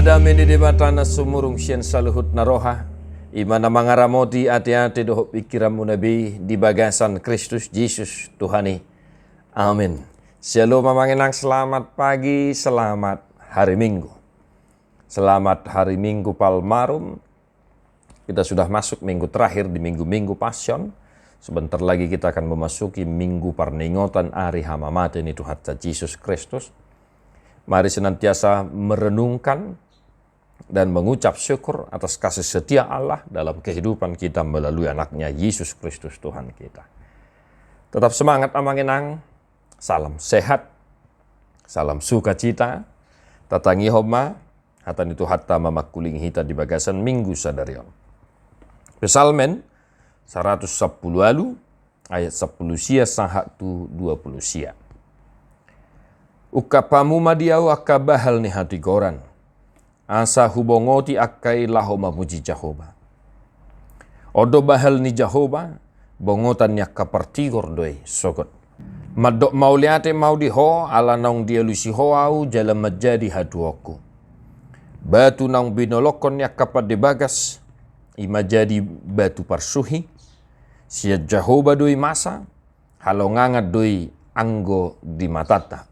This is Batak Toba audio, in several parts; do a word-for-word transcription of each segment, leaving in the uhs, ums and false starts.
Dame ni Debata na sumurung sian saluhut na roha, i ma na mangaramoti ateate dohot pingkiranmuna be di bagasan Kristus Jesus Tuhan i. Amin. Shalom amang inang, selamat pagi, selamat hari Minggu. Selamat hari Minggu Palmarum. Kita sudah masuk minggu terakhir di minggu-minggu Passion. Sebentar lagi kita akan memasuki minggu parningotan ari hamamate ni Tuhanta Jesus Kristus. Mari senantiasa merenungkan dan mengucap syukur atas kasih setia Allah dalam kehidupan kita melalui Anaknya Yesus Kristus Tuhan kita. Tetap semangat amang inang. Salam sehat. Salam sukacita. Tatangihon ma hata ni Tuhanta mamangkulingi hita di bagasan minggu sadari on. Psalmen saratus sampulu ualu, ayat sampulu sia sahat tu dua pulu sia. Ungkap hamu ma di ahu angka bahal ni hatigoran, asa hubongoti angka i laho mamuji Jahowa. On do bahal ni Jahowa, bongotan ni angka partigor do i sogot. Mandok mauliate ma ahu di Ho, ala naung dialusi Ho ahu jala manjadi hatuaonku. Batu naung binolongkon ni angka pande bagas, i ma jadi batu parsuhi. Sian Jahowa do i masa, halongangan do i anggo di matanta.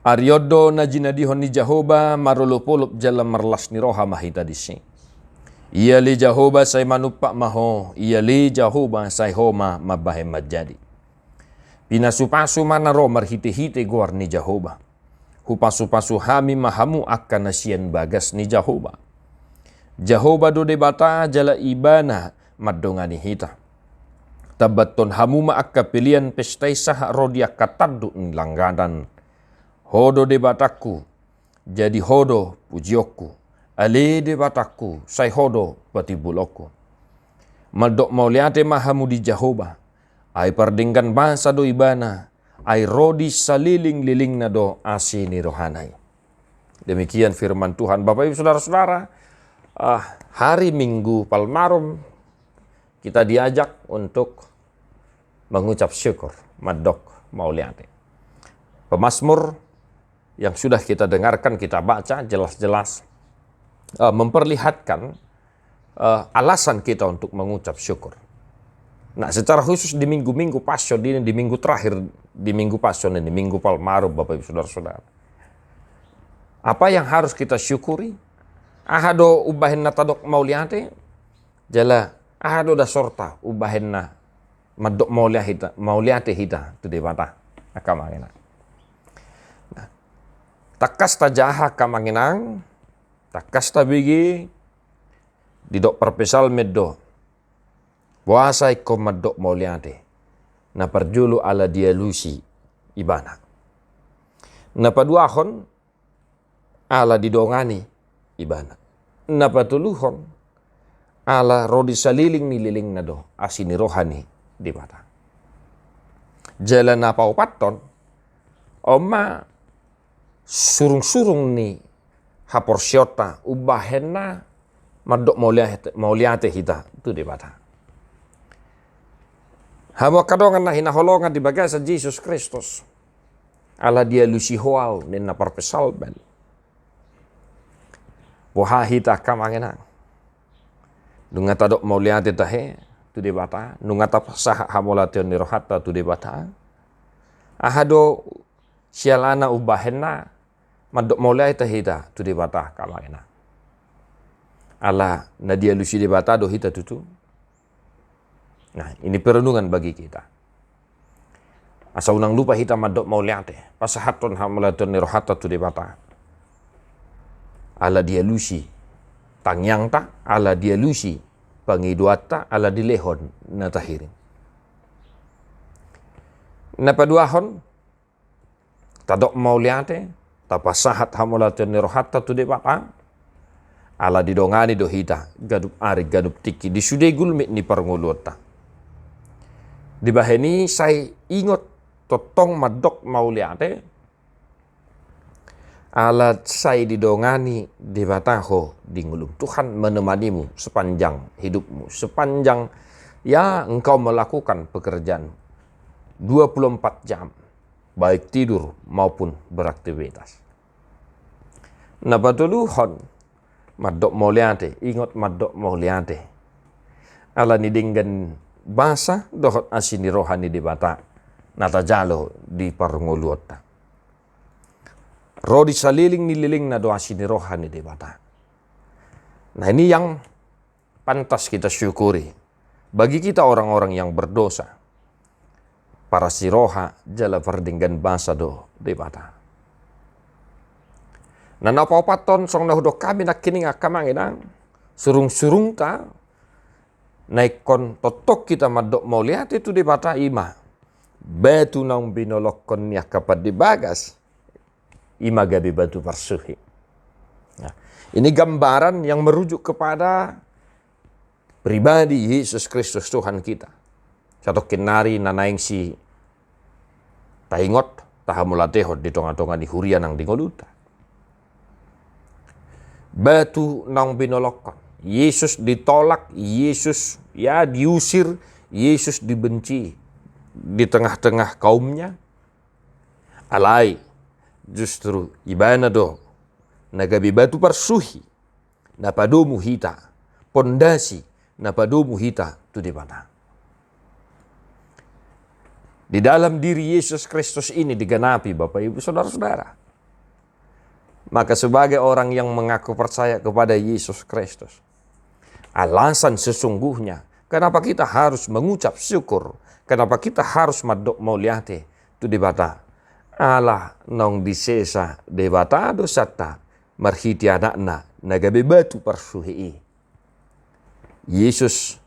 Ari on do na jinadihon ni Jahowa marolopolop jala marlas ni roha ma hita disi. Ia ale Jahowa, sai manumpak ma Ho, ia ale Jahowa, sai Ho ma mambahen manjadi. Pinasupasu ma na ro marhitehite goar ni Jahowa. Hupasupasu hami ma hamu angka na sian bagas ni Jahowa. Jahowa do Debata jala Ibana mandongani hita. Tambathon hamu ma angka pelean pesta i sahat ro di angka tanduk ni langganan. Ho do Debatangku, jadi Ho do pujionku. Ale Debatangku, sai Ho do patimbulonku. Mandok mauliate ma hamu di Jahowa, ai pardenggan basa do Ibana, ai ro di salelenglelengna do asi ni rohana i. Demikian firman Tuhan. Bapak Ibu Saudara-saudara, ah, hari Minggu Palmarum kita diajak untuk mengucap syukur, mandok mauliate. Pemazmur yang sudah kita dengarkan, kita baca, jelas-jelas, eh, memperlihatkan, eh, alasan kita untuk mengucap syukur. Nah, secara khusus di minggu-minggu Passion ini, di minggu terakhir di minggu Passion ini, Minggu Palmarum, Bapak Ibu Saudara-saudara, apa yang harus kita syukuri? Aha do umbahen na tadok mauliate? Jala aha do dasorta umbahen na mandok maulia hita, mauliate hita tu Debata, angka amang inang? Nah, tangkas tajaha, angka amang inang, tangkas tabege, didok parpsalmen do, boasa ingkon mandok mauliate? Na parjolo ala dialusi Ibana. Na paduahon, ala didongani Ibana. Na patoluhon, ala ro di saleleng ni lelengna do asi ni roha ni Debata. Jala na paopathon, on ma surungsurung ni haporseaonta umbahen na mandok mauliate, mauliate hita tu Debata. Hamu angka dongan na hinaholongan di bagasan Jesus Kristus, ala dialusi Ho ahu, ninna parpsalmen. Boha hita, angka amang inang? Nunga tadok mauliate tahe tu Debata, nunga tapasahat hamauliateon ni rohanta tu Debata? Aha do sialana umbahen na mandok mauliate hita tu Debata, angka amang inang? Ala na dialusi Debata do hita tutu? Nah, ini perenungan bagi kita. Asa unang lupa hita mandok mauliate, pasahathon hamauliateon ni rohanta tu Debata. Ala dialusi tangiangta, ala dialusi pangidoanta, ala dilehon na tahirim. Na paduahon, tadok mauliate, tapasahat hamauliateon ni rohanta tu Debata, ala didongani do hita ganup ari ganup tingki di sude gulmit ni parngoluonta. Dibahen i sai ingot tongtong mandok mauliate, ala sai didongani Debata ho di ngolum. Tuhan menemanimu sepanjang hidupmu, sepanjang, ya, engkau melakukan pekerjaan dua puluh empat jam, baik tidur maupun beraktivitas. Na patoluhon, mandok mauliate, ingot mandok mauliate. Ala ni denggan basa dohot asi ni roha ni Debata na tajalo di parngoluonta. Ro di salelenglelengna do asi ni roha ni Debata. Nah, ini yang pantas kita syukuri. Bagi kita orang-orang yang berdosa, parasi roha jala pardenggan basa do Debata. Nah, na paopathon, songon na hudok hami nangkining, angka amang inang, surung-surungta na ingkon tongtong hita mandok mauliate tu Debata, i ma batu naung binolongkon ni angka pande bagas, i ma gabe batu parsuhi. Nah, ini gambaran yang merujuk kepada pribadi Yesus Kristus Tuhan kita. Satongkin nari na naeng sitaingot, tahamauliatehon di tonga-tonga ni huria nang di ngolunta. Batu naung binolongkon. Yesus ditolak, Yesus, ya, diusir, Yesus dibenci di tengah-tengah kaumnya. Alai justru ibana do na gabe batu parsuhi na padomu hita, pondasi na padomu hita tu Debata. Di dalam diri Yesus Kristus ini digenapi, Bapak Ibu Saudara-saudara. Maka sebagai orang yang mengaku percaya kepada Yesus Kristus, alasan sesungguhnya kenapa kita harus mengucap syukur, kenapa kita harus mandok mauliate tu Debata. Ala naung disesa Debata dosanta marhite Anakna na gabe batu parsuhi i. Yesus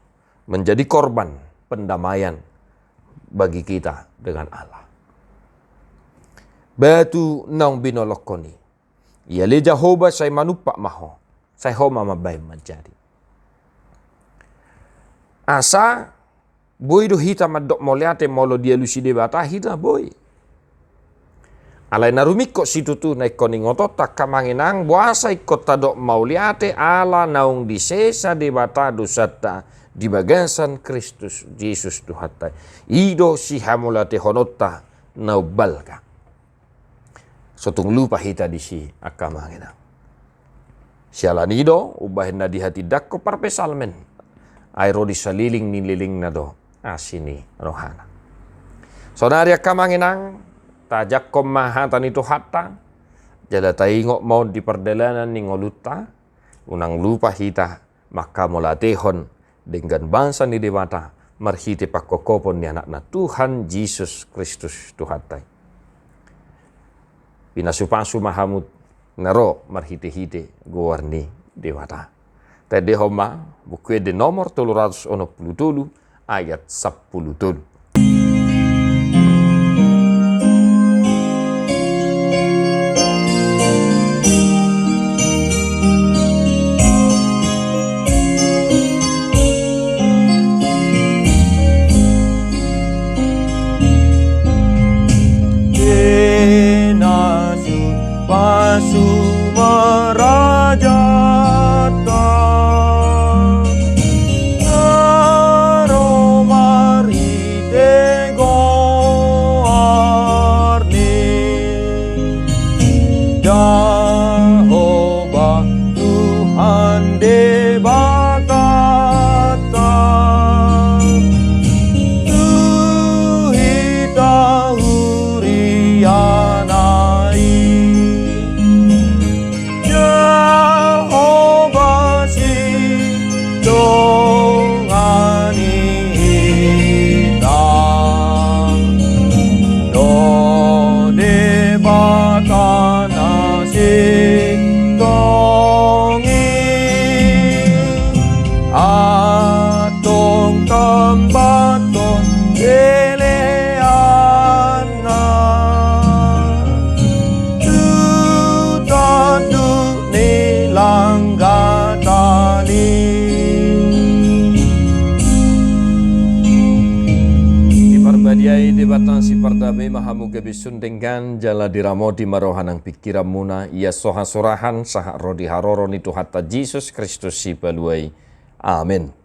menjadi korban pendamaian bagi kita dengan Allah. Batu naung binolongkon i. Ia ale Jahowa, sai manumpak ma ho, sai ho ma mambahen manjadi. Asa boi do hita mandok mauliate molo dialusi Debata hita, boi. Alai na rumingkot situtu na ingkon ingotonta, angka amang inang, boasa ingkon tadok mauliate ala naung disesa Debata dosanta di bagasan Kristus Jesus Tuhanta. I do sihamauliatehononta na umbalga. So tung lupa hita disi, angka amang inang. Siala ni i do umbahen na dihatindangkon parpsalmen, ai ro di salelenglelengna do asi ni rohana. Saonari, angka amang inang, tajakkon ma hata ni Tuhanta, jala taingot ma on di pardalanan ni ngolunta. Unang lupa hita manghamauliatehon denggan basa ni Debata marhite pangkophopon ni Anakna Tuhan Jesus Kristus Tuhanta i. Pinasupasu ma hamu na ro marhitehite goar ni Debata. Taendehon ma Buku Ende nomor tolu ratus onom pulu tolu, ayat sampulu tolu. Pasu marajanta, na ro marhite goar ni Jahowa Tuhan Debatanta, tu hita huriana i. Jahowa sitongani hita, do Debata na sintong i, antong tambathon peleanna tu tanduk ni langgatan i. Diparbadiai Debata sipardame ma hamu gabe sun denggan, jala diramoti ma roha nang pingkiranmuna, ia so hasurahan sahat ro di haroro ni Tuhanta Jesus Kristus Sipalua i. Amen.